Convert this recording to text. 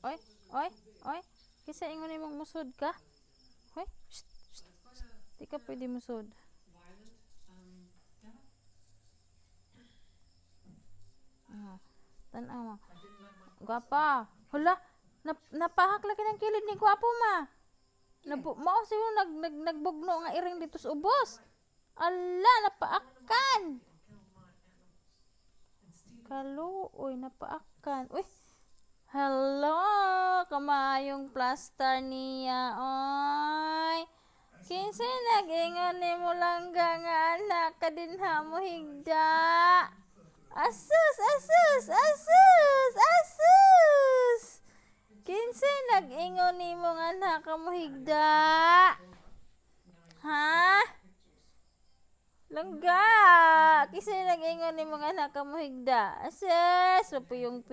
Oy, oy, oy. Kinsa ingon nimong musod ka? Hoy, shh, shh, shh. Di ka pwede musod. Ah, tan-awa. Gwapa. Hala, napahak lagi ng kilid ni gwapo ma. Nabu mao siguro nag, nag nagbugno nga iring dito sa ubos. Ala, napaakan. Kaluoy, napaakan. Uy, hello, kamayong plaster niya. Oy. Kinsa nag-ingon nimo, langga, nga anak kadinha mo higda? Asus, asus, asus, asus. Kinsa nag-ingon nimo nga anak ka mo higda? Ha? Langga! Kinsa nag-ingon nimo nga anak ka mo higda? Asus, mapuyong.